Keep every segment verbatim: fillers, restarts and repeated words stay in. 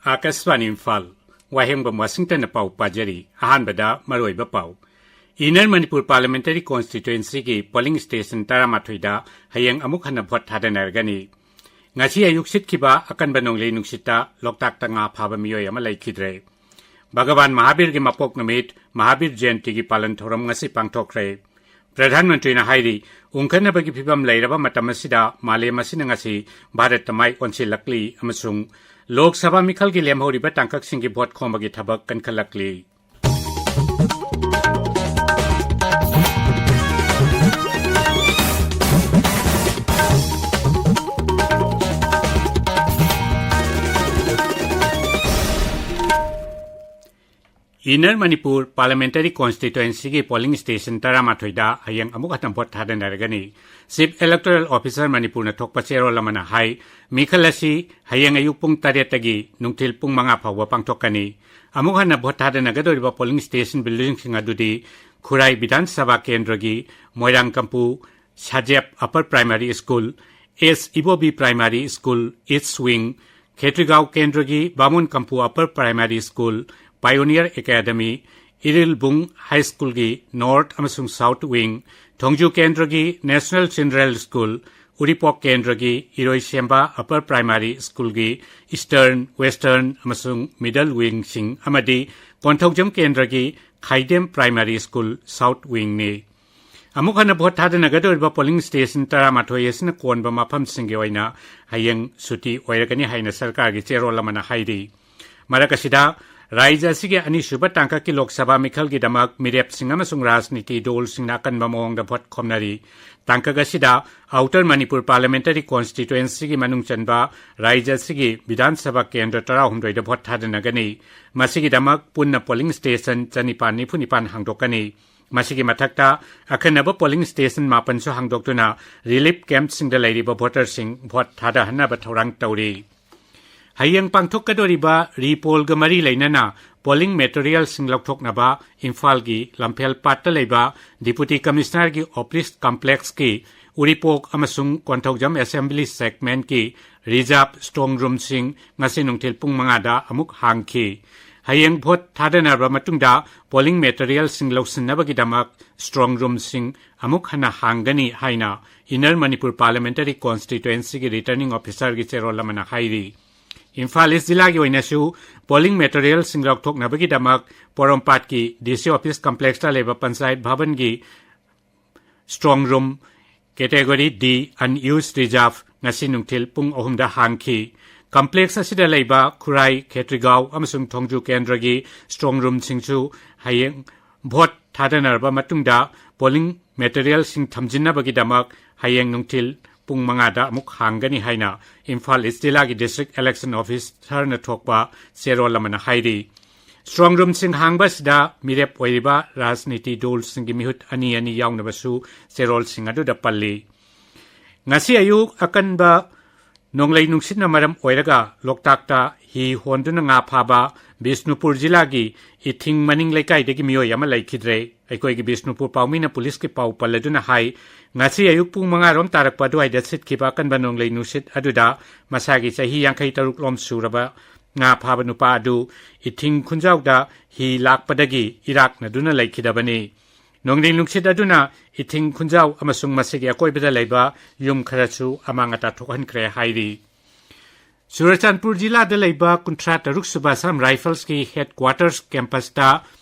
ꯑꯥꯀꯥꯁꯕꯥꯅꯤ ꯏꯝꯐꯥꯜ꯫ ꯋꯥꯍꯦꯡꯕꯝ ꯋꯥꯁꯤꯡꯇꯟꯅ ꯄꯥꯎ ꯄꯥꯖꯔꯤ꯫ ꯑꯍꯥꯟꯕꯗ ꯃꯔꯨꯑꯣꯏꯕ ꯄꯥꯎ꯫ ꯏꯟꯅꯔ ꯃꯅꯤꯄꯨꯔ ꯄꯥꯔꯂꯤꯌꯥꯃꯦꯟꯇꯔꯤ ꯀꯣꯟꯁꯇꯤꯇ꯭ꯌꯨꯑꯦꯟꯁꯤꯒꯤ ꯄꯣꯂꯤꯡ ꯁ꯭ꯇꯦꯁꯟ ꯇꯔꯥꯃꯥꯊꯣꯏꯗ ꯍꯌꯦꯡ ꯑꯃꯨꯛ ꯍꯟꯅ ꯚꯣꯠ ꯊꯥꯗꯅꯔꯒꯅꯤ꯫ ꯉꯁꯤ ꯑꯌꯨꯛ ꯁꯤꯠꯈꯤꯕ ꯑꯀꯟꯕ ꯅꯣꯡꯂꯩ ꯅꯨꯡꯁꯤꯠꯇ ꯂꯣꯛꯇꯥꯛꯇ ꯉꯥ ꯐꯥꯕ ꯃꯤꯑꯣꯏ ꯑꯃ ꯂꯩꯈꯤꯗ꯭ꯔꯦ꯫ ꯚꯒꯋꯥꯟ ꯃꯍꯥꯕꯤꯔꯒꯤ ꯃꯄꯣꯛ ꯅꯨꯃꯤꯠ, ꯃꯍꯥꯕꯤꯔ ꯖꯌꯟꯇꯤꯒꯤ ꯄꯥꯂꯟ ꯊꯧꯔꯝ ꯉꯁꯤ ꯄꯥꯡꯊꯣꯛꯈ꯭ꯔꯦ꯫ ꯄ꯭ꯔꯙꯥꯟ ꯃꯟꯇ꯭ꯔꯤꯅ ꯍꯥꯏꯔꯤ, ꯎꯪꯈꯠꯅꯕꯒꯤ ꯐꯤꯕꯝ ꯂꯩꯔꯕ ꯃꯇꯝ ꯑꯁꯤꯗ ꯃꯥꯂꯦꯝ ꯑꯁꯤꯅ ꯉꯁꯤ ꯚꯥꯔꯠꯇ ꯃꯥꯏ ꯑꯣꯟꯁꯤꯜꯂꯛꯂꯤ ꯑꯃꯁꯨꯡ ꯂꯣꯛ ꯁꯚꯥ ꯃꯤꯈꯜꯒꯤ ꯂꯦꯝꯍꯧꯔꯤꯕ ꯇꯥꯡꯀꯛꯁꯤꯡꯒꯤ ꯚꯣꯠ ꯈꯣꯝꯕꯒꯤ ꯊꯕꯛ ꯀꯟꯈꯠꯂꯛꯂꯤ꯫ ꯏꯟꯅꯔ ꯃꯅꯤꯄꯨꯔ ꯄꯥꯔꯂꯤꯌꯥꯃꯦꯟꯇꯔꯤ ꯀꯣꯟꯁꯇꯤꯇ꯭ꯋꯦꯟꯁꯤꯒꯤ ꯄꯣꯂꯤꯡ ꯁ꯭ꯇꯦꯁꯟ ꯇꯔꯥꯃꯥꯊꯣꯏꯗ ꯍꯌꯦꯡ ꯑꯃꯨꯛ ꯍꯟꯅ ꯚꯣꯠ ꯊꯥꯗꯅꯔꯒꯅꯤ꯫ ꯆꯤꯐ ꯏꯂꯦꯛꯇꯣꯔꯦꯜ ꯑꯣꯐꯤꯁꯥꯔ ꯃꯅꯤꯄꯨꯔꯅ ꯊꯣꯛꯄ ꯆꯦꯔꯣꯜ ꯑꯃꯅ ꯍꯥꯏ, ꯃꯤꯈꯜ ꯑꯁꯤ ꯍꯌꯦꯡ ꯑꯌꯨꯛ ꯄꯨꯡ ꯇꯔꯦꯠꯇꯒꯤ ꯅꯨꯡꯊꯤꯜ ꯄꯨꯡ ꯃꯉꯥ ꯐꯥꯎꯕ ꯄꯥꯡꯊꯣꯛꯀꯅꯤ꯫ ꯑꯃꯨꯛ ꯍꯟꯅ ꯚꯣꯠ ꯊꯥꯗꯅꯒꯗꯧꯔꯤꯕ ꯄꯣꯂꯤꯡ ꯁ꯭ꯇꯦꯁꯟ ꯕꯤꯜꯗꯤꯡꯁꯤꯡ ꯑꯗꯨꯗꯤ ꯈꯨꯔꯥꯏ ꯕꯤꯙꯥꯟ ꯁꯚꯥ ꯀꯦꯟꯗ꯭ꯔꯒꯤ ꯃꯣꯏꯔꯥꯡꯀꯝꯄꯨ Sajeb upper primary school, S Ibobi primary school east wing, Khetrigao ꯀꯦꯟꯗ꯭ꯔꯒꯤ Bamon Kampu upper primary school, pioneer academy, Irilbung high ꯁ꯭ꯀꯨꯜꯒꯤ ꯅꯣꯔꯠ ꯑꯃꯁꯨꯡ ꯁꯥꯎꯠ ꯋꯤꯡ, ꯊꯣꯡꯖꯨ ꯀꯦꯟꯗ꯭ꯔꯒꯤ ꯅꯦꯁꯅꯦꯜ ꯆꯤꯜꯗ꯭ꯔꯦꯟ ꯁ꯭ꯀꯨꯜ, ꯎꯔꯤꯄꯣꯛ ꯀꯦꯟꯗ꯭ꯔꯒꯤ ꯏꯔꯣꯏꯁꯦꯝꯕ ꯑꯄꯔ ꯄ꯭ꯔꯥꯏꯃꯥꯔꯤ ꯁ꯭ꯀꯨꯜꯒꯤ ꯏꯁ꯭ꯇꯔꯟ, ꯋꯦꯁ꯭ꯇꯔꯟ ꯑꯃꯁꯨꯡ ꯃꯤꯗꯜ ꯋꯤꯡꯁꯤꯡ ꯑꯃꯗꯤ ꯀꯣꯟꯊꯧꯖꯝ ꯀꯦꯟꯗ꯭ꯔꯒꯤ ꯈꯥꯏꯗꯦꯝ ꯄ꯭ꯔꯥꯏꯃꯥꯔꯤ ꯁ꯭ꯀꯨꯜ ꯁꯥꯎꯠ ꯋꯤꯡꯅꯤ꯫ ꯑꯃꯨꯛ ꯍꯟꯅ ꯚꯣꯠ ꯊꯥꯗꯅꯒꯗꯧꯔꯤꯕ ꯄꯣꯂꯤꯡ ꯁ꯭ꯇꯦꯁꯟ ꯇꯔꯥꯃꯥꯊꯣꯏ ꯑꯁꯤꯅ ꯀꯣꯟꯕ ꯃꯐꯝꯁꯤꯡꯒꯤ ꯑꯣꯏꯅ ꯍꯌꯦꯡ ꯁꯨꯇꯤ ꯑꯣꯏꯔꯒꯅꯤ ꯍꯥꯏꯅ ꯁꯔꯀꯥꯔꯒꯤ ꯆꯦꯔꯣꯜ ꯑꯃꯅ ꯍꯥꯏꯔꯤ꯫ ꯃꯔꯛ ꯑꯁꯤꯗ, ꯔꯥꯖ꯭ꯌ ꯑꯁꯤꯒꯤ ꯑꯅꯤꯁꯨꯕ ꯇꯥꯡꯀꯛꯀꯤ ꯂꯣꯛ ꯁꯚꯥ ꯃꯤꯈꯜꯒꯤꯗꯃꯛ ꯃꯤꯔꯦꯞꯁꯤꯡ ꯑꯃꯁꯨꯡ ꯔꯥꯖꯅꯤꯇꯤ ꯗꯣꯜꯁꯤꯡꯅ ꯑꯀꯟꯕ ꯃꯑꯣꯡꯗ ꯚꯣꯠ ꯈꯣꯝꯅꯔꯤ꯫ ꯇꯥꯡꯀꯛ ꯑꯁꯤꯗ ꯑꯥꯎꯇꯔ ꯃꯅꯤꯄꯨꯔ ꯄꯥꯔꯂꯤꯌꯥꯃꯦꯟꯇꯔꯤ ꯀꯣꯟꯁꯇꯤꯇ꯭ꯋꯦꯟꯁꯤꯒꯤ ꯃꯅꯨꯡ ꯆꯟꯕ ꯔꯥꯖ꯭ꯌ ꯑꯁꯤꯒꯤ ꯕꯤꯙꯥꯟ ꯁꯚꯥ ꯀꯦꯟꯗ꯭ꯔ ꯇꯔꯥꯍꯨꯝꯗꯣꯏꯗ ꯚꯣꯠ ꯊꯥꯗꯅꯒꯅꯤ꯫ ꯃꯁꯤꯒꯤꯗꯃꯛ ꯄꯨꯟꯅ ꯄꯣꯂꯤꯡ ꯁ꯭ꯇꯦꯁꯟ ꯆꯅꯤꯄꯥꯟ ꯅꯤꯐꯨ ꯅꯤꯄꯥꯟ ꯍꯥꯡꯗꯣꯛꯀꯅꯤ꯫ ꯃꯁꯤꯒꯤ ꯃꯊꯛꯇ, ꯑꯈꯟꯅꯕ ꯄꯣꯂꯤꯡ ꯁ꯭ꯇꯦꯁꯟ ꯃꯥꯄꯟꯁꯨ ꯍꯥꯡꯗꯣꯛꯇꯨꯅ ꯔꯤꯂꯤꯐ ꯀꯦꯝꯞꯁꯤꯡꯗ ꯂꯩꯔꯤꯕ ꯚꯣꯇꯔꯁꯤꯡ ꯚꯣꯠ ꯊꯥꯗꯍꯟꯅꯕ ꯊꯧꯔꯥꯡ ꯇꯧꯔꯤ꯫ ꯍꯌꯦꯡ ꯄꯥꯡꯊꯣꯛꯀꯗꯧꯔꯤꯕ ꯔꯤꯄꯣꯜꯒ ꯃꯔꯤ ꯂꯩꯅꯅ ꯄꯣꯂꯤꯡ ꯃꯦꯇꯔꯤꯌꯦꯜꯁꯤꯡ ꯂꯧꯊꯣꯛꯅꯕ ꯏꯝꯐꯥꯜꯒꯤ ꯂꯝꯐꯦꯜ ꯄꯥꯠꯇ ꯂꯩꯕ ꯗꯤꯄꯨꯇꯤ ꯀꯃꯤꯁꯅꯔꯒꯤ ꯑꯣꯐꯤꯁ ꯀꯝꯄ꯭ꯂꯦꯛꯁꯀꯤ ꯎꯔꯤꯄꯣꯛ ꯑꯃꯁꯨꯡ ꯀꯣꯟꯊꯧꯖꯝ assembly segmentꯀꯤ reserve strong roomꯁꯤꯡ ꯉꯁꯤ ꯅꯨꯡꯊꯤꯜ ꯄꯨꯡ ꯃꯉꯥꯗ ꯑꯃꯨꯛ ꯍꯥꯡꯈꯤ꯫ ꯍꯌꯦꯡ vote ꯊꯥꯗꯅꯔꯕ ꯃꯇꯨꯡꯗ polling materialꯁꯤꯡ ꯂꯧꯁꯤꯟꯅꯕꯒꯤꯗꯃꯛ strong roomꯁꯤꯡ ꯑꯃꯨꯛ ꯍꯟꯅ ꯍꯥꯡꯒꯅꯤ ꯍꯥꯏꯅ Inner Manipur Parliamentary Constituencyꯒꯤ returning officerꯒꯤ ꯆꯦꯔꯣꯜ ꯑꯃꯅ ꯍꯥꯏꯔꯤ꯫ ꯏꯝꯐꯥꯜ East ꯖꯤꯂꯥꯒꯤ ꯑꯣꯏꯅꯁꯨ polling materialꯁꯤꯡ ꯂꯧꯊꯣꯛꯅꯕꯒꯤꯗꯃꯛ ꯄꯣꯔꯣꯝꯄꯥꯠꯀꯤ DC office complexꯇ ꯂꯩꯕ Panchayat Bhavanꯒꯤ strong room category D unused reserve ꯉꯁꯤ ꯅꯨꯡꯊꯤꯜ ꯄꯨꯡ ꯑꯍꯨꯝꯗ ꯍꯥꯡꯈꯤ꯫ Complex ꯑꯁꯤꯗ ꯂꯩꯕ ꯈꯨꯔꯥꯏ, ꯈꯦꯇ꯭ꯔꯤꯒꯥꯎ ꯑꯃꯁꯨꯡ ꯊꯣꯡꯖꯨ ꯀꯦꯟꯗ꯭ꯔꯒꯤ strong roomꯁꯤꯡꯁꯨ ꯍꯌꯦꯡ vote ꯊꯥꯗꯅꯔꯕ ꯃꯇꯨꯡꯗ polling materialꯁꯤꯡ ꯊꯝꯖꯤꯟꯅꯕꯒꯤꯗꯃꯛ ꯍꯌꯦꯡ ꯅꯨꯡꯊꯤꯜ ꯄꯨꯡ ꯃꯉꯥꯗ ꯑꯃꯨꯛ ꯍꯥꯡꯒꯅꯤ ꯍꯥꯏꯅ ꯏꯝꯐꯥꯜ East ꯖꯤꯂꯥꯒꯤ District Election Officerꯅ ꯊꯣꯛꯄ ꯆꯦꯔꯣꯜ ꯑꯃꯅ ꯍꯥꯏꯔꯤ꯫ Strong roomꯁꯤꯡ ꯍꯥꯡꯕ ꯑꯁꯤꯗ ꯃꯤꯔꯦꯞ ꯑꯣꯏꯔꯤꯕ ꯔꯥꯖꯅꯤꯇꯤ ꯗꯜꯁꯤꯡꯒꯤ ꯃꯤꯍꯨꯠ ꯑꯅꯤ ꯑꯅꯤ ꯌꯥꯎꯅꯕꯁꯨ ꯆꯦꯔꯣꯜꯁꯤꯡ ꯑꯗꯨꯗ ꯄꯜꯂꯤ꯫ ꯉꯁꯤ ꯑꯌꯨꯛ ꯑꯀꯟꯕ ꯅꯣꯡꯂꯩ ꯅꯨꯡꯁꯤꯠꯅ ꯃꯔꯝ ꯑꯣꯏꯔꯒ ꯂꯣꯛꯇꯥꯛꯇ ꯍꯤ ꯍꯣꯟꯗꯨꯅ ꯉꯥ ꯐꯥꯕ ꯕꯤꯁꯅꯨꯄꯨꯔ ꯖꯤꯂꯥꯒꯤ ꯏꯊꯤꯡ ꯃꯅꯤꯡ ꯂꯩꯀꯥꯏꯗꯒꯤ ꯃꯤꯑꯣꯏ ꯑꯃ ꯂꯩꯈꯤꯗ꯭ꯔꯦ꯫ ꯑꯩꯈꯣꯏꯒꯤ ꯕꯤꯁꯅꯨꯄꯨꯔ ꯄꯥꯎꯃꯤꯅ ꯄꯨꯂꯤꯁꯀꯤ ꯄꯥꯎ ꯄꯜꯂꯗꯨꯅ ꯍꯥꯏ, ꯉꯁꯤ ꯑꯌꯨꯛ ꯄꯨꯡ ꯃꯉꯥ ꯔꯣꯝ ꯇꯥꯔꯛꯄ ꯑꯗꯨꯋꯥꯏꯗ ꯁꯤꯠꯈꯤꯕ ꯑꯀꯟꯕ ꯅꯣꯡꯂꯩ ꯅꯨꯡꯁꯤꯠ ꯑꯗꯨꯗ ꯃꯁꯥꯒꯤ ꯆꯍꯤ ꯌꯥꯡꯈꯩ ꯇꯔꯨꯛ ꯂꯣꯝ ꯁꯨꯔꯕ ꯉꯥ ꯐꯥꯕ ꯅꯨꯄꯥ ꯑꯗꯨ ꯏꯊꯤꯡ ꯈꯨꯟꯖꯥꯎꯗ ꯍꯤ ꯂꯥꯛꯄꯗꯒꯤ ꯏꯔꯥꯛꯅꯗꯨꯅ ꯂꯩꯈꯤꯗꯕꯅꯤ꯫ ꯅꯣꯡꯂꯩ ꯅꯨꯡꯁꯤꯠ ꯑꯗꯨꯅ ꯏꯊꯤꯡ ꯈꯨꯟꯖꯥꯎ ꯑꯃꯁꯨꯡ ꯃꯁꯤꯒꯤ ꯑꯀꯣꯏꯕꯗ ꯂꯩꯕ ꯌꯨꯝ ꯈꯔꯁꯨ ꯑꯃꯥꯡ ꯑꯇꯥ ꯊꯣꯛꯍꯟꯈ꯭ꯔꯦ ꯍꯥꯏꯔꯤ꯫ ꯆꯨꯔꯆꯥꯟꯄꯨꯔ ꯖꯤꯂꯥꯗ ꯂꯩꯕ ꯀꯨꯟꯊ꯭ꯔꯥ ꯇꯔꯨꯛ ꯁꯨꯕ Assam Riflesꯀꯤ headquarters campusꯇ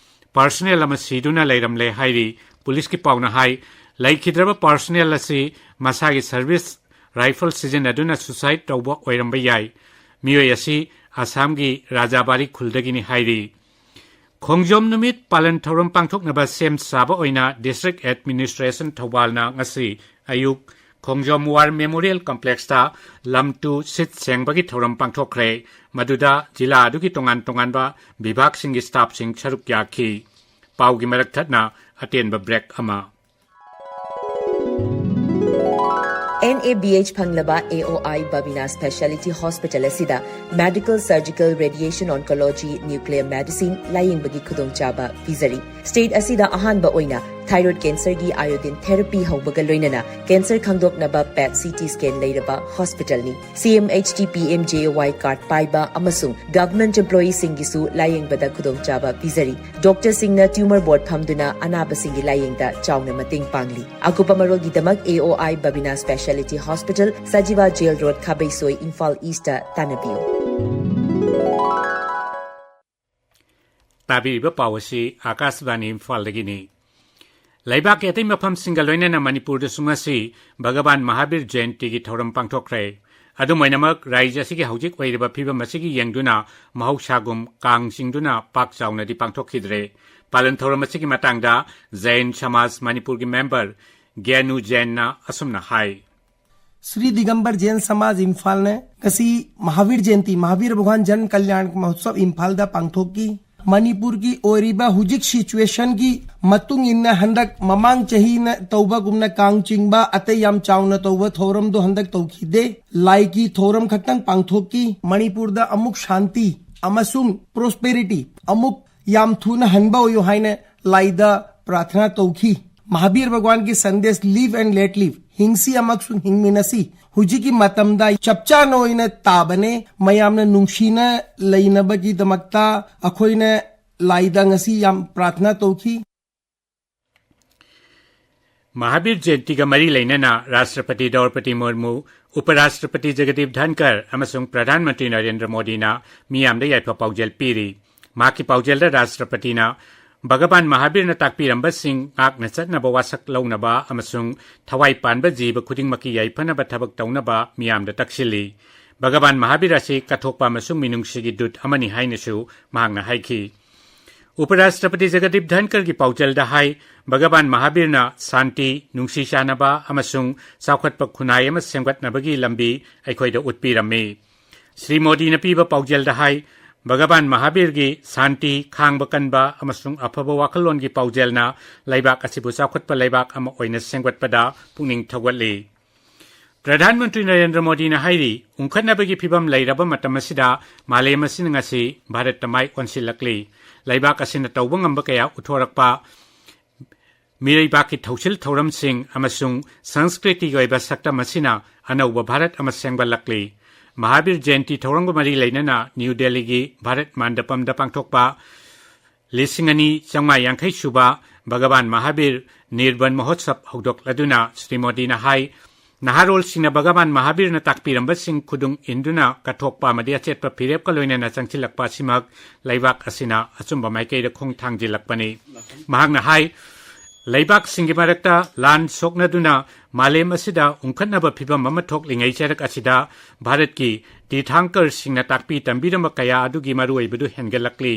personnel ꯑꯃ ꯁꯤꯗꯨꯅ ꯂꯩꯔꯝꯂꯦ ꯍꯥꯏꯔꯤ꯫ ꯄꯨꯂꯤꯁꯀꯤ ꯄꯥꯎꯅ ꯍꯥꯏ, ꯂꯩꯈꯤꯗ꯭ꯔꯕ personnel ꯑꯁꯤ ꯃꯁꯥꯒꯤ service rifle ꯁꯤꯖꯤꯟꯅꯗꯨꯅ suicide ꯇꯧꯕ ꯑꯣꯏꯔꯝꯕ ꯌꯥꯏ꯫ ꯃꯤꯑꯣꯏ ꯑꯁꯤ ꯑꯁꯥꯝꯒꯤ ꯔꯥꯖꯥꯕꯥꯔꯤ ꯈꯨꯜꯗꯒꯤꯅꯤ ꯍꯥꯏꯔꯤ꯫ ꯈꯣꯡꯖꯣꯝ ꯅꯨꯃꯤꯠ ꯄꯥꯂꯟ ꯊꯧꯔꯝ ꯄꯥꯡꯊꯣꯛꯅꯕ ꯁꯦꯝ ꯁꯥꯕ ꯑꯣꯏꯅ District Administration ꯊꯧꯕꯥꯜꯅ ꯉꯁꯤ ꯑꯌꯨꯛ ꯈꯣꯡꯖꯣꯝ War Memorial Complexꯇ ꯂꯝ ꯇꯨ ꯁꯤꯠ ꯁꯦꯡꯕꯒꯤ ꯊꯧꯔꯝ ꯄꯥꯡꯊꯣꯛꯈ꯭ꯔꯦ꯫ ꯃꯗꯨꯗ ꯖꯤꯂꯥ ꯑꯗꯨꯒꯤ ꯇꯣꯉꯥꯟ ꯇꯣꯉꯥꯟꯕ ꯕꯤꯚꯥꯒꯁꯤꯡꯒꯤ staffꯁꯤꯡ ꯁꯔꯨꯛ ꯌꯥꯈꯤ꯫ ꯄꯥꯎꯒꯤ ꯃꯔꯛ ꯊꯠꯅ ꯑꯇꯦꯟꯕ break ꯑꯃ꯫ NABH ꯐꯪꯂꯕ AOI Babina Speciality Hospital ꯑꯁꯤꯗ Medical, Surgical, Radiation Oncology, Nuclear Medicine ꯂꯥꯌꯦꯡꯕꯒꯤ ꯈꯨꯗꯣꯡꯆꯥꯕ ꯄꯤꯖꯔꯤ꯫ State ꯑꯁꯤꯗ ꯑꯍꯥꯟꯕ ꯑꯣꯏꯅ Thyroid cancerꯒꯤ iodine therapy ꯍꯧꯕꯒ ꯂꯣꯏꯅꯅ cancer ꯈꯪꯗꯣꯛꯅꯕ PET CT scan ꯂꯩꯔꯕ hospitalꯅꯤ꯫ CMHT PMJAY card ꯄꯥꯏꯕ ꯑꯃꯁꯨꯡ government employeeꯁꯤꯡꯒꯤꯁꯨ ꯂꯥꯌꯦꯡꯕꯗ ꯈꯨꯗꯣꯡꯆꯥꯕ ꯄꯤꯖꯔꯤ꯫ Doctorꯁꯤꯡꯅ tumor board ꯐꯝꯗꯨꯅ ꯑꯅꯥꯕꯁꯤꯡꯒꯤ ꯂꯥꯌꯦꯡꯗ ꯆꯥꯎꯅ ꯃꯇꯦꯡ ꯄꯥꯡꯂꯤ꯫ ꯑꯀꯨꯞꯄ ꯃꯔꯣꯜꯒꯤꯗꯃꯛ AOI Babina Speciality Hospital, Sajiwa Jail Road, ꯈꯥꯕꯩꯁꯣꯏ, Imphal Eastꯇ ꯇꯥꯟꯅꯕꯤꯌꯨ꯫ ꯇꯥꯕꯤꯔꯤꯕ ꯄꯥꯎ ꯑꯁꯤ ꯑꯥꯀꯥꯁꯕꯥꯅꯤ ꯏꯝꯐꯥꯜꯗꯒꯤꯅꯤ꯫ ꯂꯩꯕꯥꯛꯀꯤ ꯑꯇꯩ ꯃꯐꯝꯁꯤꯡꯒ ꯂꯣꯏꯅꯅ ꯃꯅꯤꯄꯨꯔꯗꯁꯨ ꯉꯁꯤ ꯚꯒꯕꯥꯟ ꯃꯍꯥꯕꯤꯔ ꯖꯌꯟꯇꯤꯒꯤ ꯊꯧꯔꯝ ꯄꯥꯡꯊꯣꯛꯈ꯭ꯔꯦ꯫ ꯑꯗꯨꯝ ꯑꯣꯏꯅꯃꯛ, ꯔꯥꯏꯖ꯭ꯌ ꯑꯁꯤꯒꯤ ꯍꯧꯖꯤꯛ ꯑꯣꯏꯔꯤꯕ ꯐꯤꯕꯝ ꯑꯁꯤꯒꯤ ꯌꯦꯡꯗꯨꯅ ꯃꯍꯧꯁꯥꯒꯨꯝ ꯀꯥꯡ ꯆꯤꯡꯗꯨꯅ ꯄꯥꯛ ꯆꯥꯎꯅꯗꯤ ꯄꯥꯡꯊꯣꯛꯈꯤꯗ꯭ꯔꯦ꯫ ꯄꯥꯂꯟ ꯊꯧꯔꯝ ꯑꯁꯤꯒꯤ ꯃꯇꯥꯡꯗ ꯖꯌꯟ ꯁꯃꯥꯖ ꯃꯅꯤꯄꯨꯔꯒꯤ member ꯒ꯭ꯌꯥꯅꯨ ꯖꯦꯟꯅ ꯑꯁꯨꯝꯅ ꯍꯥꯏ꯫ ꯁ꯭ꯔꯤ ꯗꯤꯒꯝꯕꯔ ꯖꯦꯟ ꯁꯃꯥꯖ ꯏꯝꯐꯥꯜꯅ ꯉꯁꯤ ꯃꯍꯥꯕꯤꯔ ꯖꯌꯟꯇꯤ, ꯃꯍꯥꯕꯤꯔ ꯚꯒꯋꯥꯟ ꯖꯟ ꯀꯜꯌꯥꯟ ꯃꯍꯣꯠꯁꯕ ꯏꯝꯐꯥꯜꯗ ꯄꯥꯡꯊꯣꯛꯈꯤ꯫ ꯃꯅꯤꯄꯨꯔꯒꯤ ꯑꯣꯏꯔꯤꯕ ꯍꯧꯖꯤꯛ situationꯒꯤ ꯃꯇꯨꯡ ꯏꯟꯅ ꯍꯟꯗꯛ ꯃꯃꯥꯡ ꯆꯍꯤꯅ ꯇꯧꯕꯒꯨꯝꯅ ꯀꯥꯡ ꯆꯤꯡꯕ ꯑꯇꯩ ꯌꯥꯝ ꯆꯥꯎꯅ ꯇꯧꯕ ꯊꯧꯔꯝꯗꯣ ꯍꯟꯗꯛ ꯇꯧꯈꯤꯗꯦ꯫ ꯂꯥꯏꯒꯤ ꯊꯧꯔꯝ ꯈꯛꯇꯪ ꯄꯥꯡꯊꯣꯛꯈꯤ꯫ ꯃꯅꯤꯄꯨꯔꯗ ꯑꯃꯨꯛ ꯁꯥꯟꯇꯤ ꯑꯃꯁꯨꯡ prosperity ꯑꯃꯨꯛ ꯌꯥꯝ ꯊꯨꯅ ꯍꯟꯕ ꯑꯣꯏꯌꯨ ꯍꯥꯏꯅ ꯂꯥꯏꯗ ꯄ꯭ꯔꯥꯊꯅꯥ ꯇꯧꯈꯤ꯫ ꯃꯍꯥꯕꯤꯔ ꯚꯒꯋꯥꯟꯒꯤ ꯁꯟꯗꯦꯁ, live and let live, ꯍꯤꯡꯁꯤ ꯑꯃꯁꯨꯡ ꯍꯤꯡꯃꯤꯟꯅꯁꯤ, ꯍꯧꯖꯤꯛꯀꯤ ꯃꯇꯝꯗ ꯆꯞ ꯆꯥꯅ ꯑꯣꯏꯅ ꯇꯥꯕꯅꯦ꯫ ꯃꯌꯥꯝꯅ ꯅꯨꯡꯁꯤꯅ ꯂꯩꯅꯕꯒꯤꯗꯃꯛꯇ ꯑꯩꯈꯣꯏꯅ ꯂꯥꯏꯗ ꯉꯁꯤ ꯌꯥꯝ ꯄ꯭ꯔꯥꯊꯅꯥ ꯇꯧꯈꯤ꯫ ꯃꯍꯥꯕꯤꯔ ꯖꯌꯟꯇꯤꯒ ꯃꯔꯤ ꯂꯩꯅꯅ ꯔꯥꯁꯇ꯭ꯔꯄꯇꯤ ꯗ꯭ꯔꯧꯄꯗꯤ ꯃꯨꯔꯃꯨ, ꯎꯄ ꯔꯥꯁꯇ꯭ꯔꯄꯇꯤ ꯖꯒꯗꯤꯞ ꯙꯟꯀꯔ ꯑꯃꯁꯨꯡ ꯄ꯭ꯔꯙꯥꯟ ꯃꯟꯇ꯭ꯔꯤ ꯅꯔꯦꯟꯗ꯭ꯔ ꯃꯣꯗꯤꯅ ꯃꯤꯌꯥꯝꯗ ꯌꯥꯏꯐ ꯄꯥꯎꯖꯦꯜ ꯄꯤꯔꯤ꯫ ꯃꯍꯥꯛꯀꯤ ꯄꯥꯎꯖꯦꯜꯗ ꯔꯥꯁꯇ꯭ꯔꯄꯇꯤꯅ ꯚꯒꯕꯥꯟ ꯃꯍꯥꯕꯤꯔꯅ ꯇꯥꯛꯄꯤꯔꯝꯕꯁꯤꯡ ꯉꯥꯛꯅ ꯆꯠꯅꯕ ꯋꯥꯁꯛ ꯂꯧꯅꯕ ꯑꯃꯁꯨꯡ ꯊꯋꯥꯏ ꯄꯥꯟꯕ ꯖꯤꯕ ꯈꯨꯗꯤꯡꯃꯛꯀꯤ ꯌꯥꯏꯐꯅꯕ ꯊꯕꯛ ꯇꯧꯅꯕ ꯃꯤꯌꯥꯝꯗ ꯇꯛꯁꯤꯜꯂꯤ꯫ ꯚꯒꯕꯥꯟ ꯃꯍꯥꯕꯤꯔ ꯑꯁꯤ ꯀꯠꯊꯣꯛꯄ ꯑꯃꯁꯨꯡ ꯃꯤꯅꯨꯡꯁꯤꯒꯤ ꯗꯨꯠ ꯑꯃꯅꯤ ꯍꯥꯏꯅꯁꯨ ꯃꯍꯥꯛꯅ ꯍꯥꯏꯈꯤ꯫ ꯎꯄ ꯔꯥꯁꯇ꯭ꯔꯄꯇꯤ ꯖꯒꯗꯤꯞ ꯙꯟꯀꯔꯒꯤ ꯄꯥꯎꯖꯦꯜꯗ ꯍꯥꯏ, ꯚꯒꯕꯥꯟ ꯃꯍꯥꯕꯤꯔꯅ ꯁꯥꯟꯇꯤ, ꯅꯨꯡꯁꯤ ꯆꯥꯟꯅꯕ ꯑꯃꯁꯨꯡ ꯆꯥꯎꯈꯠꯄ ꯈꯨꯟꯅꯥꯏ ꯑꯃ ꯁꯦꯝꯒꯠꯅꯕꯒꯤ ꯂꯝꯕꯤ ꯑꯩꯈꯣꯏꯗ ꯎꯠꯄꯤꯔꯝꯃꯤ꯫ ꯁ꯭ꯔꯤ ꯃꯣꯗꯤꯅ ꯄꯤꯕ ꯄꯥꯎꯖꯦꯜꯗ ꯍꯥꯏ, ꯚꯒꯕꯥꯟ ꯃꯍꯥꯕꯤꯔꯒꯤ ꯁꯥꯟꯇꯤ, ꯈꯥꯡꯕ ꯀꯟꯕ ꯑꯃꯁꯨꯡ ꯑꯐꯕ ꯋꯥꯈꯜꯂꯣꯟꯒꯤ ꯄꯥꯎꯖꯦꯜꯅ ꯂꯩꯕꯥꯛ ꯑꯁꯤꯕꯨ ꯆꯥꯎꯈꯠꯄ ꯂꯩꯕꯥꯛ ꯑꯃ ꯑꯣꯏꯅ ꯁꯦꯝꯒꯠꯄꯗ ꯄꯨꯛꯅꯤꯡ ꯊꯧꯒꯠꯂꯤ꯫ ꯄ꯭ꯔꯙꯥꯟ ꯃꯟꯇ꯭ꯔꯤ ꯅꯔꯦꯟꯗ꯭ꯔ ꯃꯣꯗꯤꯅ ꯍꯥꯏꯔꯤ, ꯎꯪꯈꯠꯅꯕꯒꯤ ꯐꯤꯚꯝ ꯂꯩꯔꯕ ꯃꯇꯝ ꯑꯁꯤꯗ ꯃꯥꯂꯦꯝ ꯑꯁꯤꯅ ꯉꯁꯤ ꯚꯥꯔꯠꯇ ꯃꯥꯏ ꯑꯣꯟꯁꯤꯜꯂꯛꯂꯤ꯫ ꯂꯩꯕꯥꯛ ꯑꯁꯤꯅ ꯇꯧꯕ ꯉꯝꯕ ꯀꯌꯥ ꯎꯠꯊꯣꯔꯛꯄ, ꯃꯤꯔꯩꯕꯥꯛꯀꯤ ꯊꯧꯁꯤꯜ ꯊꯧꯔꯝꯁꯤꯡ ꯑꯃꯁꯨꯡ ꯁꯪꯁꯀ꯭ꯔꯤꯇꯤꯒꯤ ꯑꯣꯏꯕ ꯁꯛꯇꯝ ꯑꯁꯤꯅ ꯑꯅꯧꯕ ꯚꯥꯔꯠ ꯑꯃ ꯁꯦꯝꯒꯠꯂꯛꯂꯤ꯫ ꯃꯍꯥꯕꯤꯔ ꯖꯌꯟꯇꯤ ꯊꯧꯔꯝꯒ ꯃꯔꯤ ꯂꯩꯅꯅ ꯅ꯭ꯌꯨ ꯗꯦꯜꯂꯤꯒꯤ ꯚꯥꯔꯠ ꯃꯥꯟꯗꯄꯝꯗ ꯄꯥꯡꯊꯣꯛꯄ ꯂꯤꯁꯤꯡ ꯑꯅꯤ ꯆꯥꯝꯃꯉꯥ ꯌꯥꯡꯈꯩ ꯁꯨꯕ ꯚꯒꯋꯥꯟ ꯃꯍꯥꯕꯤꯔ ꯅꯤꯔꯕꯟ ꯃꯍꯣꯠꯁꯕ ꯍꯧꯗꯣꯛꯂꯗꯨꯅ ꯁ꯭ꯔꯤ ꯃꯣꯗꯤꯅ ꯍꯥꯏ, ꯅꯍꯥꯔꯣꯜꯁꯤꯡꯅ ꯚꯒꯋꯥꯟ ꯃꯍꯥꯕꯤꯔꯅ ꯇꯥꯛꯄꯤꯔꯝꯕꯁꯤꯡ ꯈꯨꯗꯨꯡ ꯏꯟꯗꯨꯅ ꯀꯠꯊꯣꯛꯄ ꯑꯃꯗꯤ ꯑꯆꯦꯠꯄ ꯐꯤꯔꯦꯞꯀ ꯂꯣꯏꯅꯅ ꯆꯪꯁꯤꯜꯂꯛꯄ ꯑꯁꯤꯃꯛ ꯂꯩꯕꯥꯛ ꯑꯁꯤꯅ ꯑꯆꯨꯝꯕ ꯃꯥꯏꯀꯩꯗ ꯈꯣꯡ ꯊꯥꯡꯖꯤꯜꯂꯛꯄꯅꯤ꯫ ꯃꯍꯥꯛꯅ ꯍꯥꯏ, ꯂꯩꯕꯥꯛꯁꯤꯡꯒꯤ ꯃꯔꯛꯇ ꯂꯥꯟ ꯁꯣꯛꯅꯗꯨꯅ ꯃꯥꯂꯦꯝ ꯑꯁꯤꯗ ꯎꯪꯈꯠꯅꯕ ꯐꯤꯚꯝ ꯑꯃ ꯊꯣꯛꯂꯤꯉꯩ ꯆꯩꯔꯛ ꯑꯁꯤꯗ ꯚꯥꯔꯠꯀꯤ ꯇꯤꯔꯊꯥꯡꯀꯔꯁꯤꯡꯅ ꯇꯥꯛꯄꯤ ꯇꯝꯕꯤꯔꯝꯕ ꯀꯌꯥ ꯑꯗꯨꯒꯤ ꯃꯔꯨꯑꯣꯏꯕꯗꯨ ꯍꯦꯟꯒꯠꯂꯛꯂꯤ꯫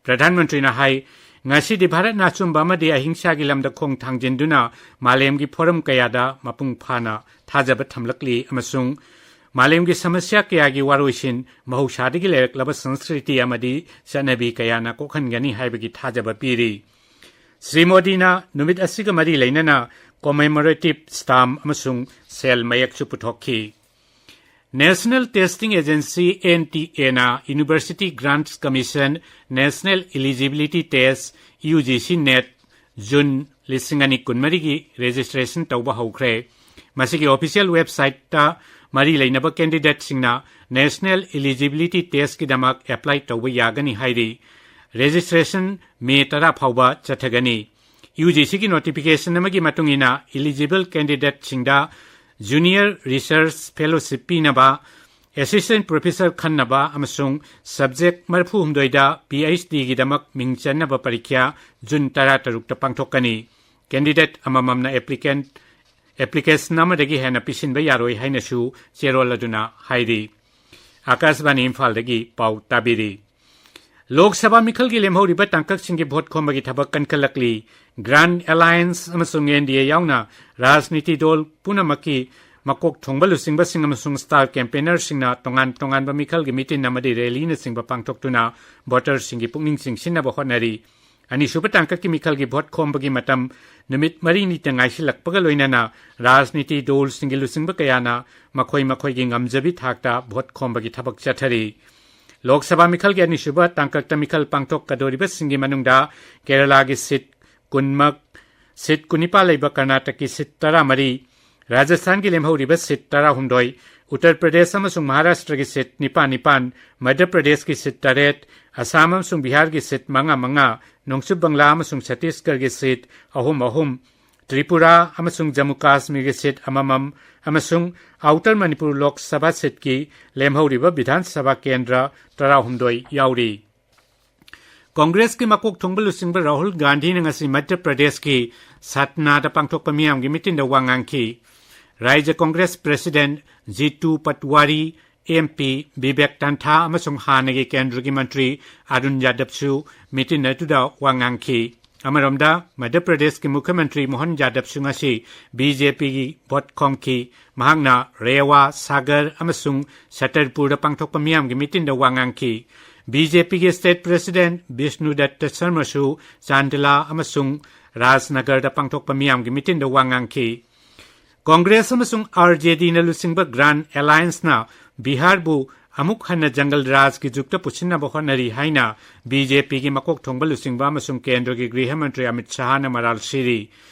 ꯄ꯭ꯔꯙꯥꯟ ꯃꯟꯇ꯭ꯔꯤꯅ ꯍꯥꯏ, ꯉꯁꯤꯗꯤ ꯚꯥꯔꯠꯅ ꯑꯆꯨꯝꯕ ꯑꯃꯗꯤ ꯑꯍꯤꯡꯁꯥꯒꯤ ꯂꯝꯗ ꯈꯣꯡ ꯊꯥꯡꯖꯤꯟꯗꯨꯅ ꯃꯥꯂꯦꯝꯒꯤ ꯐꯣꯔꯝ ꯀꯌꯥꯗ ꯃꯄꯨꯡ ꯐꯥꯅ ꯊꯥꯖꯕ ꯊꯝꯂꯛꯂꯤ ꯑꯃꯁꯨꯡ ꯃꯥꯂꯦꯝꯒꯤ ꯁꯃꯁ꯭ꯌꯥ ꯀꯌꯥꯒꯤ ꯋꯥꯔꯣꯏꯁꯤꯟ ꯃꯍꯧꯁꯥꯗꯒꯤ ꯂꯩꯔꯛꯂꯕ ꯁꯪꯁꯀ꯭ꯔꯤꯇꯤ ꯑꯃꯗꯤ ꯆꯠꯅꯕꯤ ꯀꯌꯥꯅ ꯀꯣꯛꯍꯟꯒꯅꯤ ꯍꯥꯏꯕꯒꯤ ꯊꯥꯖꯕ ꯄꯤꯔꯤ꯫ ꯁ꯭ꯔꯤ ꯃꯣꯗꯤꯅ ꯅꯨꯃꯤꯠ ꯑꯁꯤꯒ ꯃꯔꯤ ꯂꯩꯅꯅ commemorative stamp ꯑꯃꯁꯨꯡ ꯁꯦꯜ ꯃꯌꯦꯛꯁꯨ ꯄꯨꯊꯣꯛꯈꯤ꯫ National Testing Agency, NTA, ꯅ University Grants Commission National Eligibility Test, UGC NET, June ꯂꯤꯁꯤꯡ ꯑꯅꯤ ꯀꯨꯟꯃꯔꯤꯒꯤ registration ꯇꯧꯕ ꯍꯧꯈ꯭ꯔꯦ꯫ ꯃꯁꯤꯒꯤ official website-ꯇ ꯃꯔꯤ ꯂꯩꯅꯕ candidateꯁꯤꯡꯅ National Eligibility Test-ꯀꯤꯗꯃꯛ apply ꯇꯧꯕ ꯌꯥꯒꯅꯤ ꯍꯥꯏꯔꯤ꯫ Registration ꯃꯦ ꯇꯔꯥ ꯐꯥꯎꯕ ꯆꯠꯊꯒꯅꯤ꯫ UGC-ꯒꯤ notification ꯑꯃꯒꯤ ꯃꯇꯨꯡ ꯏꯟꯅ eligible candidateꯁꯤꯡꯗ Junior Research Fellowship ꯄꯤꯅꯕ, Assistant Professor ꯈꯟꯅꯕ ꯑꯃꯁꯨꯡ subject ꯃꯔꯤꯐꯨ ꯍꯨꯝꯗꯣꯏꯗ PhD-ꯒꯤꯗꯃꯛ ꯃꯤꯡ ꯆꯟꯅꯕ ꯄꯔꯤꯈ꯭ꯌꯥ ꯖꯨꯟ ꯇꯔꯥꯇꯔꯨꯛꯇ ꯄꯥꯡꯊꯣꯛꯀꯅꯤ꯫ Candidate ꯑꯃꯃꯝꯅ applicant application ꯑꯃꯗꯒꯤ ꯍꯦꯟꯅ ꯄꯤꯁꯤꯟꯕ ꯌꯥꯔꯣꯏ ꯍꯥꯏꯅꯁꯨ ꯆꯦꯔꯣꯜ ꯑꯗꯨꯅ ꯍꯥꯏꯔꯤ꯫ ꯑꯥꯀꯥꯁꯕꯥꯅꯤ ꯏꯝꯐꯥꯜꯗꯒꯤ ꯄꯥꯎ ꯇꯥꯕꯤꯔꯤ꯫ ꯂꯣꯛ ꯁꯚꯥ ꯃꯤꯈꯜꯒꯤ ꯂꯦꯝꯍꯧꯔꯤꯕ ꯇꯥꯡꯀꯛꯁꯤꯡꯒꯤ ꯚꯣꯠ ꯈꯣꯝꯕꯒꯤ ꯊꯕꯛ ꯀꯟꯈꯠꯂꯛꯂꯤ꯫ Grand Alliance ꯑꯃꯁꯨꯡ NDA ꯌꯥꯎꯅ ꯔꯥꯖꯅꯤꯇꯤ ꯗꯣꯜ ꯄꯨꯝꯅꯃꯛꯀꯤ ꯃꯀꯣꯛ ꯊꯣꯡꯕ ꯂꯨꯆꯤꯡꯕꯁꯤꯡ ꯑꯃꯁꯨꯡ star campaignerꯁꯤꯡꯅ ꯇꯣꯉꯥꯟ ꯇꯣꯉꯥꯟꯕ ꯃꯤꯈꯜꯒꯤ meeting ꯑꯃꯗꯤ rallyꯅꯆꯤꯡꯕ ꯄꯥꯡꯊꯣꯛꯇꯨꯅ voterꯁꯤꯡꯒꯤ ꯄꯨꯛꯅꯤꯡ ꯆꯤꯡꯁꯤꯟꯅꯕ ꯍꯣꯠꯅꯔꯤ꯫ ꯑꯅꯤꯁꯨꯕ ꯇꯥꯡꯀꯛꯀꯤ ꯃꯤꯈꯜꯒꯤ ꯚꯣꯠ ꯈꯣꯝꯕꯒꯤ ꯃꯇꯝ ꯅꯨꯃꯤꯠ ꯃꯔꯤꯅꯤꯇ ꯉꯥꯏꯁꯤꯜꯂꯛꯄꯒ ꯂꯣꯏꯅꯅ ꯔꯥꯖꯅꯤꯇꯤ ꯗꯣꯜꯁꯤꯡꯒꯤ ꯂꯨꯆꯤꯡꯕ ꯀꯌꯥꯅ ꯃꯈꯣꯏ ꯃꯈꯣꯏꯒꯤ ꯉꯝꯖꯕꯤ ꯊꯥꯛꯇ ꯚꯣꯠ ꯈꯣꯝꯕꯒꯤ ꯊꯕꯛ ꯆꯠꯊꯔꯤ꯫ ꯂꯣꯛ ꯁꯚꯥ ꯃꯤꯈꯜꯒꯤ ꯑꯅꯤꯁꯨꯕ ꯇꯥꯡꯀꯛꯇ ꯃꯤꯈꯜ ꯄꯥꯡꯊꯣꯛꯀꯗꯧꯔꯤꯕꯁꯤꯡꯒꯤ ꯃꯅꯨꯡꯗ ꯀꯦꯔꯂꯥꯒꯤ seat ꯀꯨꯟꯃꯛ ꯁꯤꯠ ꯀꯨꯟꯅꯤꯄꯥꯜ ꯂꯩꯕ ꯀꯔꯅꯥꯇꯀꯒꯤ ꯁꯤꯠ ꯇꯔꯥꯃꯔꯤ, ꯔꯥꯖꯁꯊꯥꯟꯒꯤ ꯂꯦꯝꯍꯧꯔꯤꯕ ꯁꯤꯠ ꯇꯔꯥꯍꯨꯝꯗꯣꯏ, ꯎꯠꯇꯔ ꯄ꯭ꯔꯗꯦꯁ ꯑꯃꯁꯨꯡ ꯃꯍꯥꯔꯥꯁꯇ꯭ꯔꯒꯤ ꯁꯤꯠ ꯅꯤꯄꯥꯟ ꯅꯤꯄꯥꯟ, ꯃꯙ꯭ꯌ ꯄ꯭ꯔꯗꯦꯁꯀꯤ ꯁꯤꯠ ꯇꯔꯦꯠ, ꯑꯁꯥꯝ ꯑꯃꯁꯨꯡ ꯕꯤꯍꯥꯔꯒꯤ ꯁꯤꯠ ꯃꯉꯥ ꯃꯉꯥ, ꯅꯣꯡꯆꯨꯞ ꯕꯪꯒ꯭ꯂꯥ ꯑꯃꯁꯨꯡ ꯁꯠꯇꯤꯁꯒꯔꯒꯤ ꯁꯤꯠ ꯑꯍꯨꯝ ꯑꯍꯨꯝ, ꯇ꯭ꯔꯤꯄꯨꯔꯥ ꯑꯃꯁꯨꯡ ꯖꯝꯃꯨ ꯀꯥꯁꯃꯤꯔꯒꯤ ꯁꯤꯠ ꯑꯃꯃꯝ ꯑꯃꯁꯨꯡ ꯑꯥꯎꯇꯔ ꯃꯅꯤꯄꯨꯔ ꯂꯣꯛ ꯁꯚꯥ ꯁꯤꯠꯀꯤ ꯂꯦꯝꯍꯧꯔꯤꯕ ꯕꯤꯙꯥꯟ ꯁꯚꯥ ꯀꯦꯟꯗ꯭ꯔ ꯇꯔꯥꯍꯨꯝꯗꯣꯏ ꯌꯥꯎꯔꯤ꯫ ꯀꯣꯡꯒ꯭ꯔꯦꯁꯀꯤ ꯃꯀꯣꯛ ꯊꯣꯡꯕ ꯂꯨꯆꯤꯡꯕ ꯔꯥꯍꯨꯜ ꯒꯥꯟꯙꯤꯅ ꯉꯁꯤ ꯃꯙ꯭ꯌ ꯄ꯭ꯔꯗꯦꯁꯀꯤ ꯁꯠꯅꯥꯗ ꯄꯥꯡꯊꯣꯛꯄ ꯃꯤꯌꯥꯝꯒꯤ ꯃꯤꯇꯤꯟꯗ ꯋꯥ ꯉꯥꯡꯈꯤ꯫ ꯔꯥꯏꯖ꯭ꯌ Congress president Jitu Patwari, M P Bibek Tankha ꯑꯃꯁꯨꯡ ꯍꯥꯟꯅꯒꯤ ꯀꯦꯟꯗ꯭ꯔꯒꯤ ꯃꯟꯇ꯭ꯔꯤ ꯑꯔꯨꯟ ꯌꯥꯗꯕꯁꯨ ꯃꯤꯇꯤꯟ ꯑꯗꯨꯗ ꯋꯥ ꯉꯥꯡꯈꯤ꯫ ꯑꯃꯔꯣꯝꯗ, ꯃꯙ꯭ꯌ ꯄ꯭ꯔꯗꯦꯁꯀꯤ ꯃꯨꯈ꯭ꯌ ꯃꯟꯇ꯭ꯔꯤ ꯃꯣꯍꯟ ꯌꯥꯗꯕꯁꯨ ꯉꯁꯤ ꯕꯤ ꯖꯦ ꯄꯤꯒꯤ ꯚꯣꯠ ꯈꯣꯝꯈꯤ꯫ ꯃꯍꯥꯛꯅ ꯔꯦꯋꯥ, ꯁꯥꯒꯔ ꯑꯃꯁꯨꯡ ꯁꯇꯔꯄꯨꯔꯗ ꯄꯥꯡꯊꯣꯛꯄ ꯃꯤꯌꯥꯝꯒꯤ ꯃꯤꯇꯤꯟꯗ ꯋꯥ ꯉꯥꯡꯈꯤ꯫ ꯕꯤ ꯖꯦ ꯄꯤꯒꯤ ꯁ꯭ꯇꯦꯠ ꯄ꯭ꯔꯦꯁꯤꯗꯦꯟꯠ ꯕꯤꯁꯅꯨ ꯗꯠꯇ ꯁꯔꯃꯁꯨ ꯆꯥꯟꯗꯤꯂꯥ ꯑꯃꯁꯨꯡ ꯔꯥꯖꯅꯒꯔꯗ ꯄꯥꯡꯊꯣꯛꯄ ꯃꯤꯌꯥꯝꯒꯤ ꯃꯤꯇꯤꯟꯗ ꯋꯥ ꯉꯥꯡꯈꯤ꯫ ꯀꯣꯡꯒ꯭ꯔꯦꯁ ꯑꯃꯁꯨꯡ ꯑꯥꯔ ꯖꯦ ꯗꯤꯅ ꯂꯨꯆꯤꯡꯕ ꯒ꯭ꯔꯥꯟ ꯑꯦꯂꯥꯌꯟꯁꯅ ꯕꯤꯍꯥꯔꯕꯨ ꯑꯃꯨꯛ ꯍꯟꯅ ꯖꯪꯒꯜ ꯔꯥꯖꯒꯤ ꯖꯨꯛꯇ ꯄꯨꯁꯤꯟꯅꯕ ꯍꯣꯠꯅꯔꯤ ꯍꯥꯏꯅ ꯕꯤ ꯖꯦ ꯄꯤꯒꯤ ꯃꯀꯣꯛ ꯊꯣꯡꯕ ꯂꯨꯆꯤꯡꯕ ꯑꯃꯁꯨꯡ ꯀꯦꯟꯗ꯭ꯔꯒꯤ ꯒ꯭ꯔꯤꯍ ꯃꯟꯇ꯭ꯔꯤ ꯑꯃꯤꯠ ꯁꯍꯥꯅ ꯃꯔꯥꯜ ꯁꯤꯔꯤ꯫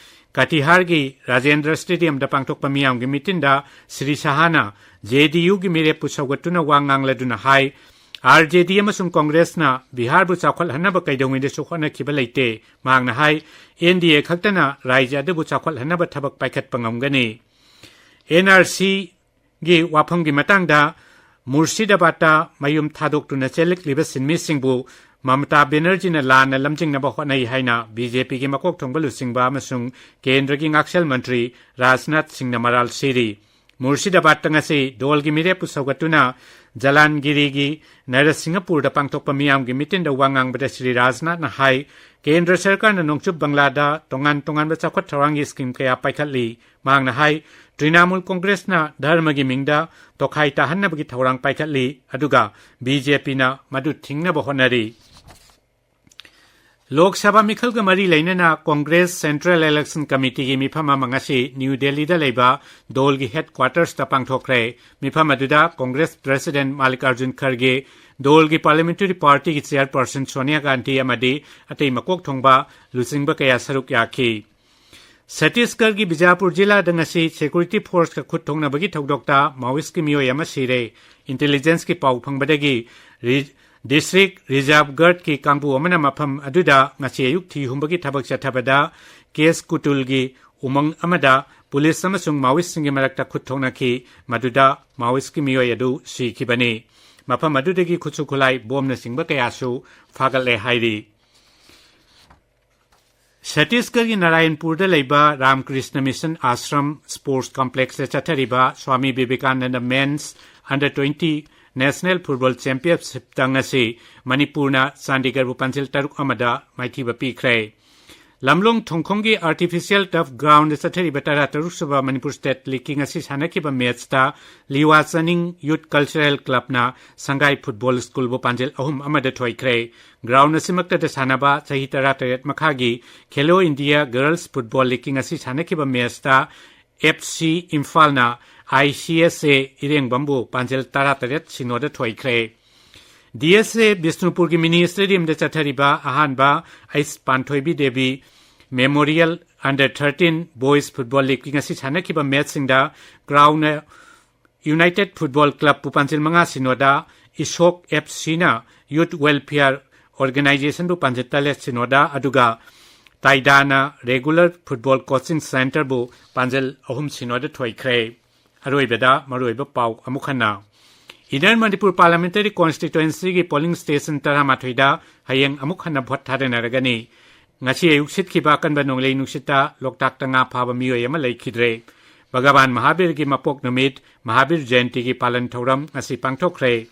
ꯀꯇꯤꯍꯥꯔꯒꯤ ꯔꯥꯖꯦꯟꯗ꯭ꯔ ꯁ꯭ꯇꯦꯗꯤꯌꯝꯗ ꯄꯥꯡꯊꯣꯛꯄ ꯃꯤꯌꯥꯝꯒꯤ ꯃꯤꯇꯤꯟꯗ ꯁ꯭ꯔꯤ ꯁꯍꯥꯅ ꯖꯦ ꯗꯤ ꯌꯨꯒꯤ ꯃꯤꯔꯦꯞꯄꯨ ꯁꯧꯒꯠꯇꯨꯅ ꯋꯥ ꯉꯥꯡꯂꯗꯨꯅ ꯍꯥꯏ, ꯑꯥꯔ ꯖꯦ ꯗꯤ ꯑꯃꯁꯨꯡ ꯀꯣꯡꯒ꯭ꯔꯦꯁꯅ ꯕꯤꯍꯥꯔꯕꯨ ꯆꯥꯎꯈꯠꯍꯟꯅꯕ ꯀꯩꯗꯧꯉꯩꯗꯁꯨ ꯍꯣꯠꯅꯈꯤꯕ ꯂꯩꯇꯦ꯫ ꯃꯍꯥꯛꯅ ꯍꯥꯏ, ꯑꯦꯟ ꯗꯤ ꯑꯦ ꯈꯛꯇꯅ ꯔꯥꯏꯖ꯭ꯌ ꯑꯗꯨꯕꯨ ꯆꯥꯎꯈꯠꯍꯟꯅꯕ ꯊꯕꯛ ꯄꯥꯏꯈꯠꯄ ꯉꯝꯒꯅꯤ꯫ ꯑꯦꯟ ꯑꯥꯔ ꯁꯤꯒꯤ ꯋꯥꯐꯝꯒꯤ ꯃꯇꯥꯡꯗ ꯃꯨꯔꯁꯤꯗꯥꯕꯥꯗꯇ ꯃꯌꯨꯝ ꯊꯥꯗꯣꯛꯇꯨꯅ ꯆꯦꯜꯂꯛꯂꯤꯕ ꯁꯤꯟꯃꯤꯁꯤꯡꯕꯨ ꯃꯃꯇꯥ ꯕꯦꯅꯔꯖꯤꯅ ꯂꯥꯟꯅ ꯂꯝꯖꯤꯡꯅꯕ ꯍꯣꯠꯅꯩ ꯍꯥꯏꯅ ꯕꯤ ꯖꯦ ꯄꯤꯒꯤ ꯃꯀꯣꯛ ꯊꯣꯡꯕ ꯂꯨꯆꯤꯡꯕ ꯑꯃꯁꯨꯡ ꯀꯦꯟꯗ꯭ꯔꯒꯤ ꯉꯥꯛꯁꯦꯜ ꯃꯟꯇ꯭ꯔꯤ ꯔꯥꯖꯅꯥꯊ ꯁꯤꯡꯅ ꯃꯔꯥꯜ ꯁꯤꯔꯤ꯫ ꯃꯨꯔꯁꯤꯗꯥꯕꯥꯗꯇ ꯉꯁꯤ ꯗꯣꯜꯒꯤ ꯃꯤꯔꯦꯞꯄꯨ ꯁꯧꯒꯠꯇꯨꯅ ꯖꯂꯥꯟꯒꯤꯔꯤꯒꯤ ꯅꯔꯁꯤꯡꯍꯄꯨꯔꯗ ꯄꯥꯡꯊꯣꯛꯄ ꯃꯤꯌꯥꯝꯒꯤ ꯃꯤꯇꯤꯟꯗ ꯋꯥ ꯉꯥꯡꯕꯗ ꯁ꯭ꯔꯤ ꯔꯥꯖꯅꯥꯊꯅ ꯍꯥꯏ, ꯀꯦꯟꯗ꯭ꯔ ꯁꯔꯀꯥꯔꯅ ꯅꯣꯡꯆꯨꯞ ꯕꯪꯒ꯭ꯂꯥꯗ ꯇꯣꯉꯥꯟ ꯇꯣꯉꯥꯟꯕ ꯆꯥꯎꯈꯠ ꯊꯧꯔꯥꯡꯒꯤ ꯁ꯭ꯀꯤꯝ ꯀꯌꯥ ꯄꯥꯏꯈꯠꯂꯤ꯫ ꯃꯍꯥꯛꯅ ꯍꯥꯏ, ꯇ꯭ꯔꯤꯅꯥꯃꯨꯜ ꯀꯣꯡꯒ꯭ꯔꯦꯁꯅ ꯙꯔꯃꯒꯤ ꯃꯤꯡꯗ ꯇꯣꯈꯥꯏ ꯇꯥꯍꯟꯅꯕꯒꯤ ꯊꯧꯔꯥꯡ ꯄꯥꯏꯈꯠꯂꯤ, ꯑꯗꯨꯒ ꯕꯤ ꯖꯦ ꯄꯤꯅ ꯃꯗꯨ ꯊꯤꯡꯅꯕ ꯍꯣꯠꯅꯔꯤ꯫ ꯂꯣꯛ ꯁꯚꯥ ꯃꯤꯈꯜꯒ ꯃꯔꯤ ꯂꯩꯅꯅ ꯀꯣꯡꯒ꯭ꯔꯦꯁ ꯁꯦꯟꯇ꯭ꯔꯦꯜ ꯏꯂꯦꯛꯁꯟ ꯀꯃꯤꯇꯤꯒꯤ ꯃꯤꯐꯝ ꯑꯃ ꯉꯁꯤ ꯅ꯭ꯌꯨ ꯗꯦꯜꯂꯤꯗ ꯂꯩꯕ ꯗꯣꯜꯒꯤ ꯍꯦꯗ ꯀ꯭ꯋꯥꯇꯔꯁꯇ ꯄꯥꯡꯊꯣꯛꯈ꯭ꯔꯦ꯫ ꯃꯤꯐꯝ ꯑꯗꯨꯗ ꯀꯣꯡꯒ꯭ꯔꯦꯁ ꯄ꯭ꯔꯦꯁꯤꯗꯦꯟꯠ ꯃꯥꯜꯂꯤꯀꯥꯔꯖꯨꯟ ꯈꯔꯒꯦ, ꯗꯣꯜꯒꯤ ꯄꯥꯔꯂꯤꯌꯥꯃꯦꯟꯇꯔꯤ ꯄꯥꯔꯇꯤꯒꯤ ꯆꯦꯌꯔꯄꯔꯁꯟ ꯁꯣꯅꯤꯌꯥ ꯒꯥꯟꯙꯤ ꯑꯃꯗꯤ ꯑꯇꯩ ꯃꯀꯣꯛ ꯊꯣꯡꯕ ꯂꯨꯆꯤꯡꯕ ꯀꯌꯥ ꯁꯔꯨꯛ ꯌꯥꯈꯤ꯫ ꯁꯇꯤꯁꯒꯔꯒꯤ ꯕꯤꯖꯥꯄꯨꯔ ꯖꯤꯂꯥꯗ ꯉꯁꯤ ꯁꯦꯀ꯭ꯌꯨꯔꯤꯇꯤ ꯐꯣꯔꯁꯀ ꯈꯨꯠ ꯊꯣꯛꯅꯕꯒꯤ ꯊꯧꯗꯣꯛꯇ ꯃꯥꯑꯣꯏꯁꯀꯤ ꯃꯤꯑꯣꯏ ꯑꯃ ꯁꯤꯔꯦ꯫ ꯏꯟꯇꯦꯂꯤꯖꯦꯟꯁꯀꯤ ꯄꯥꯎ ꯐꯪꯕꯗꯒꯤ ꯔꯤ-, ꯗꯤꯁꯇ꯭ꯔꯤꯛ ꯔꯤꯖꯥꯔꯚ ꯒꯥꯔꯗꯀꯤ ꯀꯥꯡꯕꯨ ꯑꯃꯅ ꯃꯐꯝ ꯑꯗꯨꯗ ꯉꯁꯤ ꯑꯌꯨꯛ ꯊꯤ ꯍꯨꯝꯕꯒꯤ ꯊꯕꯛ ꯆꯠꯊꯕꯗ ꯀꯦꯁ ꯀꯨꯇꯨꯜꯒꯤ ꯎꯃꯪ ꯑꯃꯗ ꯄꯨꯂꯤꯁ ꯑꯃꯁꯨꯡ ꯃꯥꯑꯣꯏꯁꯁꯤꯡꯒꯤ ꯃꯔꯛꯇ ꯈꯨꯠ ꯊꯣꯛꯅꯈꯤ꯫ ꯃꯗꯨꯗ ꯃꯥꯑꯣꯏꯁꯀꯤ ꯃꯤꯑꯣꯏ ꯑꯗꯨ ꯁꯤꯈꯤꯕꯅꯤ꯫ ꯃꯐꯝ ꯑꯗꯨꯗꯒꯤ ꯈꯨꯠꯁꯨ ꯈꯨꯠꯂꯥꯏ, ꯕꯣꯝꯅꯆꯤꯡꯕ ꯀꯌꯥꯁꯨ ꯐꯥꯒꯠꯂꯦ ꯍꯥꯏꯔꯤ꯫ ꯁꯇꯤꯁꯒꯔꯒꯤ ꯅꯥꯔꯥꯌꯟꯄꯨꯔꯗ ꯂꯩꯕ ꯔꯥꯝꯀ꯭ꯔꯤꯁꯅ ꯃꯤꯁꯟ ꯑꯥꯁ꯭ꯔꯝ ꯁ꯭ꯄꯣꯔꯠꯁ ꯀꯝꯄ꯭ꯂꯦꯛꯁꯇ ꯆꯠꯊꯔꯤꯕ Swami Vivekananda men's under twenty national football ꯆꯦꯝꯄꯤꯌꯟꯁꯤꯞꯇ ꯉꯁꯤ ꯃꯅꯤꯄꯨꯔꯅ ꯆꯥꯟꯗꯤꯒꯔꯕꯨ ꯄꯥꯟꯖꯤꯜ ꯇꯔꯨꯛ ꯑꯃꯗ ꯃꯥꯏꯊꯤꯕ ꯄꯤꯈ꯭ꯔꯦ꯫ ꯂꯝꯂꯣꯡ ꯊꯣꯡꯈꯣꯡꯒꯤ ꯑꯥꯔꯇꯤꯐꯤꯁꯤꯌꯦꯜ ꯇꯔꯐ ꯒ꯭ꯔꯥꯎꯟꯗ ꯆꯠꯊꯔꯤꯕ ꯇꯔꯥ ꯇꯔꯨꯛ ꯁꯨꯕ ꯃꯅꯤꯄꯨꯔ ꯁ꯭ꯇꯦꯠ ꯂꯤꯒꯀꯤ ꯉꯁꯤ ꯁꯥꯟꯅꯈꯤꯕ ꯃꯦꯠꯁꯇ ꯂꯤꯋꯥ ꯆꯅꯤꯡ ꯌꯨꯠ ꯀꯜꯆꯔꯦꯜ ꯀ꯭ꯂꯕꯅ ꯁꯪꯒꯥꯏ ꯐꯨꯠꯕꯣꯜ ꯁ꯭ꯀꯨꯜꯕꯨ ꯄꯥꯟꯖꯤꯜ ꯑꯍꯨꯝ ꯑꯃꯗ ꯊꯣꯏꯈ꯭ꯔꯦ꯫ ꯒ꯭ꯔꯥꯎꯟ ꯑꯁꯤꯃꯛꯇꯗ ꯁꯥꯟꯅꯕ ꯆꯍꯤ ꯇꯔꯥꯇꯔꯦꯠ ꯃꯈꯥꯒꯤ ꯈꯦꯂꯣ ꯏꯟꯗꯤꯌꯥ ꯒꯔꯜꯁ ꯐꯨꯠꯕꯣꯜ ꯂꯤꯒꯀꯤ ꯉꯁꯤ ꯁꯥꯟꯅꯈꯤꯕ ꯃꯦꯠꯁꯇ F C ꯏꯝꯐꯥꯜꯅ I C S ꯑꯦ ꯏꯔꯦꯡꯕꯝꯕꯨ ꯄꯥꯟꯖꯤꯜ ꯇꯔꯥꯇꯔꯦꯠ ꯁꯤꯅꯣꯗ ꯊꯣꯏꯈ꯭ꯔꯦ꯫ ꯗꯤ ꯑꯦꯁ ꯑꯦ ꯕꯤꯁꯅꯨꯄꯨꯔꯒꯤ ꯃꯤꯅꯤ ꯁ꯭ꯇꯦꯗꯤꯌꯝꯗ ꯆꯠꯊꯔꯤꯕ ꯑꯍꯥꯟꯕ ꯑꯩꯁ Panthoibi Devi memorial under thirteen boys football ꯂꯤꯒꯀꯤ ꯉꯁꯤ ꯁꯥꯟꯅꯈꯤꯕ ꯃꯦꯠꯁꯁꯤꯡꯗ ꯒ꯭ꯔꯥꯎꯟ ꯌꯨꯅꯥꯏꯇꯦꯗ ꯐꯨꯠꯕꯣꯜ ꯀ꯭ꯂꯕꯄꯨ ꯄꯥꯟꯖꯤꯜ ꯃꯉꯥ ꯁꯤꯅꯣꯗ, ꯏꯁꯣꯛ ꯑꯦꯐ ꯁꯤꯅ ꯌꯨꯠ ꯋꯦꯜꯐꯤꯌꯔ ꯑꯣꯔꯒꯅꯥꯏꯖꯦꯁꯟꯕꯨ ꯄꯥꯟꯖꯤꯜ ꯇꯔꯦꯠ ꯁꯤꯅꯣꯗ, ꯑꯗꯨꯒ ꯇꯥꯏꯗꯥꯅ ꯔꯦꯒꯨꯂꯔ ꯐꯨꯠꯕꯣꯜ ꯀꯣꯆꯤꯡ ꯁꯦꯟꯇꯔꯕꯨ ꯄꯥꯟꯖꯤꯜ ꯑꯍꯨꯝ ꯁꯤꯅꯣꯗ ꯊꯣꯏꯈ꯭ꯔꯦ꯫ ꯑꯔꯣꯏꯕꯗ ꯃꯔꯨꯑꯣꯏꯕ ꯄꯥꯎ ꯑꯃꯨꯛ ꯍꯟꯅ꯫ ꯏꯟꯅꯔ ꯃꯅꯤꯄꯨꯔ ꯄꯥꯔꯂꯤꯌꯥꯃꯦꯟꯇꯔꯤ ꯀꯣꯟꯁꯇꯤꯇ꯭ꯋꯦꯟꯁꯤꯒꯤ ꯄꯣꯂꯤꯡ ꯁ꯭ꯇꯦꯁꯟ ꯇꯔꯥꯃꯥꯊꯣꯏꯗ ꯍꯌꯦꯡ ꯑꯃꯨꯛ ꯍꯟꯅ ꯚꯣꯠ ꯊꯥꯗꯅꯔꯒꯅꯤ꯫ ꯉꯁꯤ ꯑꯌꯨꯛ ꯁꯤꯠꯈꯤꯕ ꯑꯀꯟꯕ ꯅꯣꯡꯂꯩ ꯅꯨꯡꯁꯤꯠꯇ ꯂꯣꯛꯇꯥꯛꯇ ꯉꯥ ꯐꯥꯕ ꯃꯤꯑꯣꯏ ꯑꯃ ꯂꯩꯈꯤꯗ꯭ꯔꯦ꯫ ꯚꯒꯋꯥꯟ ꯃꯍꯥꯕꯤꯔꯒꯤ ꯃꯄꯣꯛ ꯅꯨꯃꯤꯠ, ꯃꯍꯥꯕꯤꯔ ꯖꯌꯟꯇꯤꯒꯤ ꯄꯥꯂꯟ ꯊꯧꯔꯝ ꯉꯁꯤ ꯄꯥꯡꯊꯣꯛꯈ꯭ꯔꯦ꯫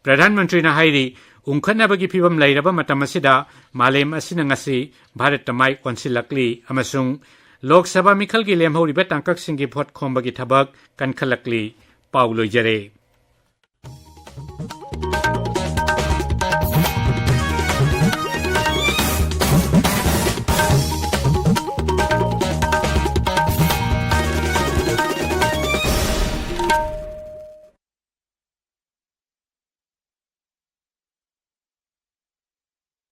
ꯄ꯭ꯔꯙꯥꯟ ꯃꯟꯇ꯭ꯔꯤꯅ ꯍꯥꯏꯔꯤ, ꯎꯪꯈꯠꯅꯕꯒꯤ ꯐꯤꯕꯝ ꯂꯩꯔꯕ ꯃꯇꯝ ꯑꯁꯤꯗ ꯃꯥꯂꯦꯝ ꯑꯁꯤꯅ ꯉꯁꯤ ꯚꯥꯔꯠꯇ ꯃꯥꯏ ꯑꯣꯟꯁꯤꯜꯂꯛꯂꯤ ꯑꯃꯁꯨꯡ ꯂꯣꯛ ꯁꯚꯥ ꯃꯤꯈꯜꯒꯤ ꯂꯦꯝꯍꯧꯔꯤꯕ ꯇꯥꯡꯀꯛꯁꯤꯡꯒꯤ ꯚꯣꯠ ꯈꯣꯝꯕꯒꯤ ꯊꯕꯛ ꯀꯟꯈꯠꯂꯛꯂꯤ꯫ ꯄꯥꯎ ꯂꯣꯏꯖꯔꯦ꯫